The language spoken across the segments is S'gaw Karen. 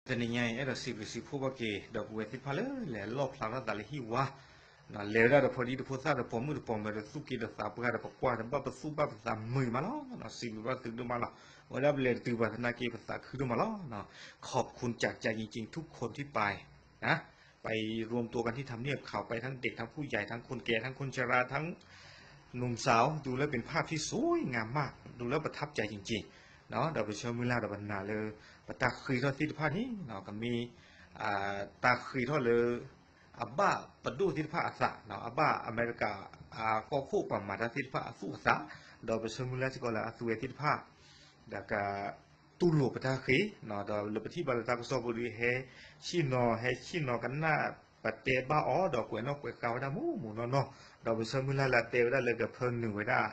တနံၤညါအံၤ အဲၣ်ဒိးစံးဘျုးစံးဖှိၣ်ဘၣ်က့ၤ ဒီပုၢ်ဝဲၢ်သ့ၣ်တဖၣ်လၢ လဲၤလီၣ်ဖျါထီၣ်သးလၢဟံၣ်ဝါ, လဲၤဝဲဒၣ်ဒီးဖိဒံဖိသၣ်ဒီးပိာ်မုၣ်ဒီးပိာ်မၢၤဒီးသူၣ်က့ဒီးသးပှၢ်ဒီးပကွၢ်ဒီး ဘၣ်ပသူၣ်ဘၣ်ပသးမုာ်မးလီၤ. စံးဘျုးဘၣ်သုဒိၣ်မးလီၤ. ဝဲဒၣ်ပလဲၤတတုၤဘၣ်သနာ်က့ ပသးခုဒိၣ်မးလီၤ. ขอบคุณจากใจจริงๆ ทุกคนที่ไป นะ ไปรวมตัวกันที่ทำเนียบขาว ไปทั้งเด็กทั้งผู้ใหญ่ทั้งคนแก่ทั้งคนชราทั้งหนุ่มสาว ดูแล้วเป็นภาพที่สวยงามมาก ดูแล้วประทับใจจริงๆ เนาะ ဒီးပဆၢမုၢ်လၢ်ဒီးပနာ်လၢ ပတၢ်ဃ့ထီၣ်သ့ၣ်တဖၣ်န့ၣ် ကမ့ၢ် တၢ်ဃ့ထီၣ်လၢ အဘၣ်ပဒိၣ်သ့ၣ်တဖၣ်အသး အဘၣ်အမဲရကၤ အကီၢ်ခိၣ်ပှၤမၤတၢ်သ့ၣ်တဖၣ်အသူၣ်အသး, ဒီးပဆၢမုၢ်လၢ်စ့ၢ်ကီးလၢအသုဝဲသ့ၣ်တဖၣ် ဒီးက တူၢ်လိာ်ပတၢ်ဃ့ ဒီးလၢပထံၣ်ဘၣ်လၢတၢ်ကစီၣ်ပူၤဒီး ဟဲဆ့ၣ်နီၤ ဟဲဆ့ၣ်နီၤကနၣ် ပတဲဘၣ်အီၤ ဒီးကွဲးနီၣ်ကွဲးဃါဝဲဒၣ်မူးမူးနီၢ်နီၢ်, ဒီးပဆၢမုၢ်လၢ်လၢအတဲဝဲဒၣ်လၢကဖၢနုာ်ဝဲဒၣ်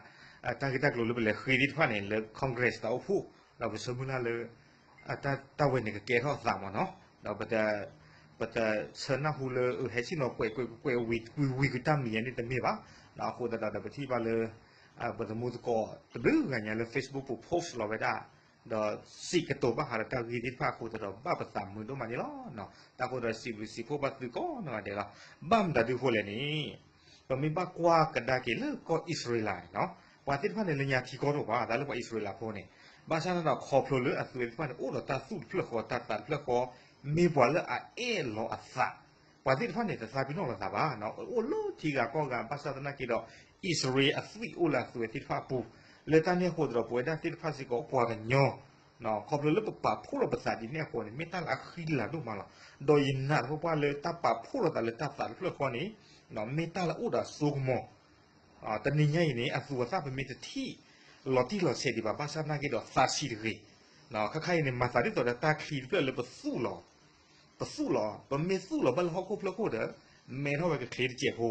တၢ်ဂ့ၢ်တၢ်ကျိၤလၢပလဲၤဃ့သ့ၣ်တဖၣ်န့ၣ် လၢ Congress တၢ်အိၣ်ဖှိၣ်, ဒီးပဆၢမုၢ်လၢ်လၢ တၢ်ဝဲန့ၣ်ကကဲထီၣ်သးမးနီၤ, ဒီး ပတဆၢနၢ်ဟူလၢ ဟဲဆ့ၣ်နီၤကွဲးကွဲးကွဲးဝံၤကွံာ်ဝံၤကွံာ်တၢ်မံၤယဲန့ၣ်တမ့ၢ်ဘၣ်, အဃိသတးဒီးပထံၣ်ဘၣ်လၢ ပသမူသကိးတဘျုးဂၤညါလၢ Facebook ပူၤ post လီၤဝဲဒၣ်, ဒီးစံးကတိၤဘၣ်ဃးဒီးတၢ်ဂ့ၢ်သ့ၣ်တဖၣ်အဃိသတးဒီး ဘၣ်ပသးမုာ်ဒိၣ်မးန့ၣ်လီၤ. တၢ်ဃိသတးဒီးစံးဘျုးစံးဖှိၣ်ဘၣ်သုကိးနီၢ်ဂၤဒဲးလီၤ. ဘၣ်မတၤဒုးဃိလဲၣ်န့ၣ် ပမ့ၢ်ဘၣ်ကွၢ်ကဒါက့ၤလၢကီၢ်အံၣ်စရ့လးန့ၣ်နီၤ, ပှၤသ့ၣ်တဖၣ်န့ၣ် လၢညါထံကီၢ်တအိၣ်ဘၣ် တၢ်လၢပှၤအံၣ်စရ့လးဖိန့ၣ်, ဘၣ်ဆၣ်န့ၣ်ဒီးခီဖျိလၢအသုဝဲသ့ၣ်တဖၣ်န့ၣ် အိၣ်ဒီးတၢ်သူၣ်တဖျၢၣ်ဃီတၢ်သးတဖျၢၣ်ဃီ, မ့ၢ်ပှၤလၢအအဲၣ်လီၤအသး, ပှၤသ့ၣ်တဖၣ်န့ၣ် တသးပ့ၤနီၣ်လိာ်သးဘၣ်, အိၣ်လၢထံဂၤကီၢ်ဂၤ ဘၣ်ဆၣ်သနာ်က့ဒီး အံၣ်စရ့လးအသွံၣ်အိၣ်လၢအသုဝဲသ့ၣ်တဖၣ်အပူၤ, လၢတၢ်န့ၣ်အဃိသတးဒီး ပဝဲဒၣ်သ့ၣ်တဖၣ်စ့ၢ်ကီးပှၤကညီ ခီဖျိလၢပပာ်ဖှိၣ်ထီၣ်ပသးဒ်န့ၣ်အဃိန့ၣ် မ့ၢ်တၢ်လၢအဃံလၤဒိၣ်မးလီၤ. ဒီးယနာ်သပှၢ်ပှၢ်လၢတၢ်ပာ်ဖှိၣ်ထီၣ်သးလၢတၢ်သးတဖျၢၣ်ဃီန့ၣ် မ့ၢ်တၢ်လၢအအိၣ်ဒီးအစိကမီၤ, တနံၤညါအံၤန့ၣ် အသူးအသၣ်ပမ့ၢ်တထံၣ်လီၤတံၢ်လီၤဆဲးဒံးဘၣ် ဘၣ်ဆၣ်သနာ်က့ဒီးသးဆံးတဂ့ၤ, ခဲခါအံၤန့ၣ် မၤသးဒ်သိးဒီးတၢ်ချံတဖျၢၣ်လၢပသူၣ်လီၤ ပသူၣ်လီၤ, ပမ့ၢ်သူၣ်လီၤဘၣ်လၢဟီၣ်ခိၣ်ဖျၢၣ်ခိၣ်ဒီး မဲထီၣ်ဝဲကချ့တစဲးဖိ,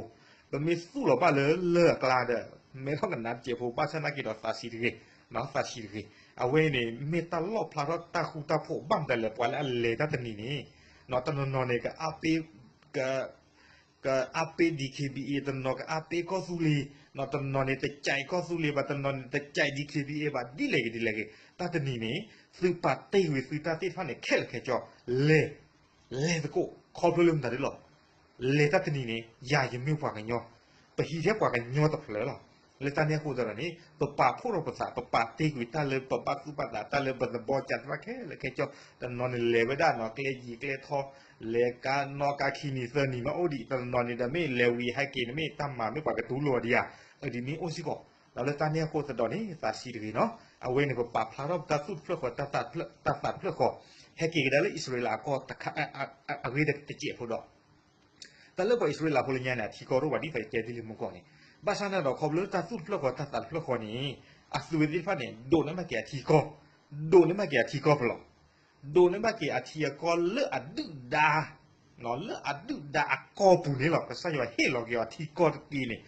ပမ့ၢ်သူၣ်လီၤဘၣ်လၢလၢၢ်အကျါဒီး မဲထီၣ်ကနးတစဲးဖိ, ဘၣ်ဆၣ်သနာ်က့ဒီးသးဆံးတဂ့ၤ, သးဆံးတဂ့ၤ, အဝဲအံၤန့ၣ် မ့ၢ်တၢ်လီၣ်ဖျါထီၣ်တၢ်ဃူတၢ်ဖိး ဘၣ်မတၤလဲၣ် ပှၤလၢအလဲၤတၢ်တနံၤန့ၣ်, တနီၤနီၤန့ၣ် က ကအါပ့ၢ် DKBA တနီၤကအါပ့ၢ်ကီၢ်သူလ့ၤ, တနီၤန့ၣ်တကြိုက်ကီၢ်သူလ့ၤဘၣ်, တနီၤန့ၣ်တကြိုက် DKBA ဘၣ်, ဒ်လဲၣ်ဂ့ၤဒ်လဲၣ်ဂ့ၤ, တၢ်တနံၤန့ၣ် သုပာ်တ့ၢ်ကွံာ်သုတၢ်သ့ၣ်တဖၣ်န့ၣ် ခဲလၢာ်ခဲဆ့ လဲၤ လဲၤသကိး ခီဖျိလၢမတၤဒ်လဲၣ်, လဲၤတၢ်တနံၤန့ၣ် ယၤယမ့ၢ်ပှၤကညီ, ပဟံးထဲပှၤကညီတဖျၢၣ်လီၤ. လၢတၢ်န့ၣ်အဃိသတးဒီးန့ၣ် ပပာ်ဖှိၣ်ထီၣ်ပသး ပပာ်တ့ၢ်ကွံာ်တၢ်လၢပဘၣ်သူၣ်ဘၣ်သး တၢ်လၢပသဘီကးသ့ၣ်တဖၣ်ခဲလၢာ်ခဲဆ့, တနီၤန့ၣ်လဲၤဝဲဒၣ်နီၤ ကျဲယံၤကျဲထီ, လဲၤကါနီၣ်ကါခံနံၤသၢနံၤမးအိၣ်ဒံး, တနီၤန့ၣ်ဒီးမ့ၢ်လဲၤဝံၤဟဲက့ၤန့ၣ် မ့ၢ်တၢ်မၤမ့ၢ်ပှၤကတူၢ်လိာ်ဒံးဧါ, အဒ်န့ၣ်အိၣ်စ့ၢ်ကီး, ဒီးလၢတၢ်န့ၣ်အဃိသတးဒီးန့ၣ် သးဆံးတဂ့ၤနီၤ, အဝဲန့ၣ် ပပာ်ဖျါထီၣ်ပတၢ်သူၣ်တဖျၢၣ်ဃီ တၢ်သးတဖျၢၣ်ဃီ, ဟဲက့ၤကဒါလၢအံၣ်စရ့လးအကီၢ်တခါ အဂ့ၢ်တစဲးဖိဒီး တၢ်လၢပှၤအံၣ်စရ့လးဖိလၢညါန့ၣ် အထံကီၢ်တအိၣ်ဘၣ်ဒ်သိးယတဲဒ်လံမုၢ်ကီၢ်န့ၣ်, ဘၣ်ဆၣ်န့ၣ်ဒီးခီဖျိလၢတၢ်သူၣ်တဖျၢၣ်ဃီတၢ်သးတဖျၢၣ်ဃီန့ၣ်, အသုဝဲသ့ၣ်တဖၣ်န့ၣ် ဒိးန့ၢ်ဘၣ်က့ၤအထံကီၢ်, ဒိးန့ၢ်ဘၣ်က့ၤအထံကီၢ်ပလီၢ်, ဒိးန့ၢ်ဘၣ်က့ၤအထံအကီၢ်လၢအဒုၣ်ဒါ လၢအဒုၣ်ဒါအကီၢ်ပူၤန့ၣ်လီၤ. ကစၢ်ယွၤဟ့ၣ်လီၤက့ၤအီၤထံကီၢ်တက့ၢ်န့ၣ်,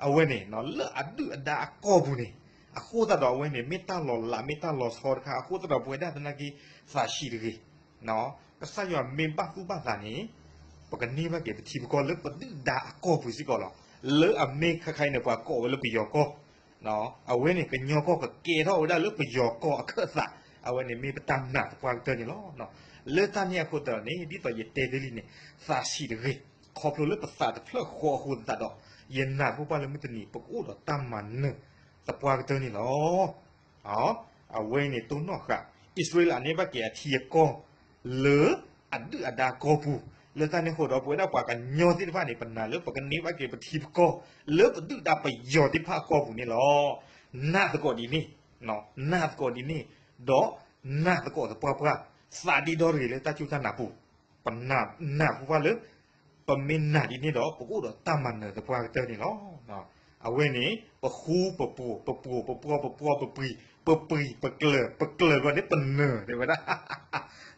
အဝဲန့ၣ် လၢအဒုၣ်အဒါအကီၢ်ပူၤန့ၣ်, အဃိသတးဒီးအဝဲန့ၣ် မ့ၢ်တၢ်လီၤလး မ့ၢ်တၢ်လီၤဆီတခါ အဃိသတးဒီးပဝဲဒၣ်သနာ်က့ သးဆံးတဂ့ၤ ကစၢ်ယွၤမ့ၢ်ဘၣ်သူၣ်ဘၣ်သးန့ၣ်, ပကန့ၢ်ဘၣ်က့ၤပထံပကီၢ်လၢပဒုၣ်ဒါအကီၢ်ပူၤစ့ၢ်ကီးလီၤ. လၢအမ့ၢ်ခဲခါအံၤန့ၣ် ပှၤကိးဝဲလၢပယီၤကီၢ်, အဝဲန့ၣ် ကညီကီၢ်ကကဲထီၣ်ဝဲဒၣ်လၢပယီၤကီၢ်အခၢၣ်သး, အဝဲန့ၣ်မ့ၢ်ပတၢ်နာ်သပှၢ်ကတၢၢ်န့ၣ်လီၤ. လၢတၢ်န့ၣ်အဃိသတးန့ၣ် ဒ်သိးယတဲသ့လံန့ၣ်, သးဆံးတဂ့ၤ, ခီဖျိလၢပသးတဖျၢၣ်ဃီအဃိသတးဒီး, ယနာ်သပှၢ်ပှၢ်လၢမုၢ်တနံၤ ပကအိၣ်ဒီးတၢ်မၤနၢၤသပှၢ်ကတၢၢ်န့ၣ်လီၤ. အဝဲန့ၣ်တိၢ်နီၣ်ဃာ် အံၣ်စရ့လးန့ၢ်ဘၣ်က့ၤအထံအကီၢ် လၢအဒုၣ်အဒါကီၢ်ပူၤ, လၢတၢ်န့ၣ်အဃိဒီး ပဝဲဒၣ်ပှၤကညီသ့ၣ်တဖၣ်န့ၣ် ပနာ်လၢပကန့ၢ်ဘၣ်က့ၤပထံပကီၢ် လၢပဒုၣ်ဒါပယီၤသ့ၣ်တဖၣ်အကီၢ်ပူၤန့ၣ်လီၤ. နာ်သကိးဒ်န့ၣ်, နာ်သကိးဒ်န့ၣ်, ဒီးနာ်သကိးသပှၢ်ပှၢ်, သးဒ့ဒီတဂ့ၤလၢတၢ်စူၢ်တၢ်နာ်ပူၤ, ပနာ်နာ်သပှၢ်ပှၢ်လၢ ပမ့ၢ်နာ်ဒ်န့ၣ်ဒီး ပကအိၣ်ဒီးတၢ်မၤနၢၤသပှၢ်ကတၢၢ်န့ၣ်လီၤ. အဝဲန့ၣ် ပဃူပပှိၤ ပပှိၤပပှီၢ်ပပှီၢ်ပပှံၤ ပပှံၤပကျၢၤ ပကျၢၤဘျီန့ၣ်ပနၢၤ တဲဝဲဒၣ်.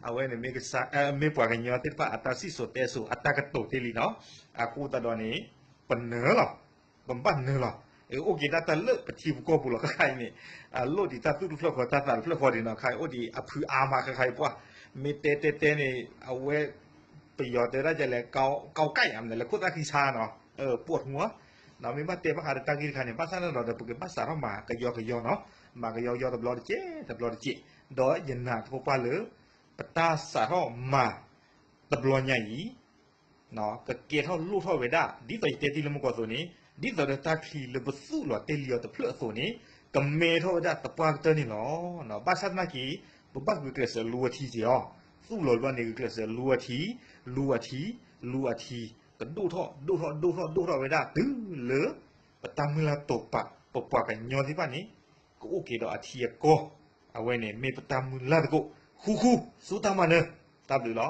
အဝဲန့ၣ်မ့ၢ် မ့ၢ်ပှၤကညီသ့ၣ်တဖၣ်အတၢ်စံၣ်စိၤတဲစိၤအတၢ်ကတိၤသ့လံနီၤ. အဃိသတးဒီးန့ၣ် ပနၢၤလီၤ, ပဘၣ်နၢၤလီၤ. အိၣ်က့ၤဒၣ်တၢ်လၢပထံပကီၢ်ပူၤလီၤ. ခဲခါအံၤန့ၣ် လိၣ်ဒံးတၢ်သူၣ်တဖျၢၣ်ဃီ တၢ်သးတဖျၢၣ်ဃီဒံးနီၤ. ခဲအံၤအိၣ်ဒံးအဖုအါမး ခဲခါအံၤပှၢ် မ့ၢ်တဲတဲတဲန့ၣ် အဝဲ ပယီၤတဲဒၣ်လဲၣ် ကီကဲး မနုၤလဲၣ် ခိၣ်သၣ်ခံဆါနီၤ, ပှီၢ်ထူဧါ, မ့ၢ်ဘၣ်တဲဘၣ်ဃးဒီးတၢ်ဂ့ၢ်တခါန့ၣ် ဘၣ်ဆၣ်န့ၣ်ဒီး ပကဘၣ်စးထီၣ်မၤကယီကယီနီၤ, မၤကယီကယီတဘျီတစဲး တဘျီတစဲး, ဒီးယနာ်သပှၢ်ပှၢ်လၢ ပတၢ်စးထီၣ်မၤတဘျီညါအံၤ ကကဲထီၣ်လိၣ်ထီၣ်ဝဲဒၣ် ဒ်သိးယတဲတ့ၢ်လၢမုၢ်ကီၢ်အသိးန့ၣ် ဒ်သိးဒီးတၢ်ချံလၢပသူၣ်လီၤတဲာ်လံအီၤတဖျၢၣ်အသိးန့ၣ် ကမဲထီၣ်ဝဲဒၣ်သပှၢ်ကတၢၢ်န့ၣ်လီၤ. ဘၣ်ဆၣ်သနာ်က့ ပဘၣ်ဂုာ်ကျဲးစၢးလူအထံက့ၤအီၤ, သူၣ်လီၤဘျီန့ၣ် ဂုာ်ကျဲးစၢးလူအထံ, လူအထံ, လူအထံ, ကဒိၣ်ထီၣ် ဒိၣ်ထီၣ် ဒိၣ်ထီၣ် ဒိၣ်ထီၣ်ဝဲဒၣ်တုၤလၢ ပတၢ်မုၢ်လၢ်တိာ်ပာ် ပပှၤကညီသ့ၣ်တဖၣ်န့ၣ် ကအိၣ်က့ၤဒီးအထံအကီၢ်, အဝဲန့ၣ်မ့ၢ်ပတၢ်မုၢ်လၢ်သကိး ဃူဃူ စူၢ်တၢ်မၤနၢၤ, တၢ်ဘျုးလီၤ.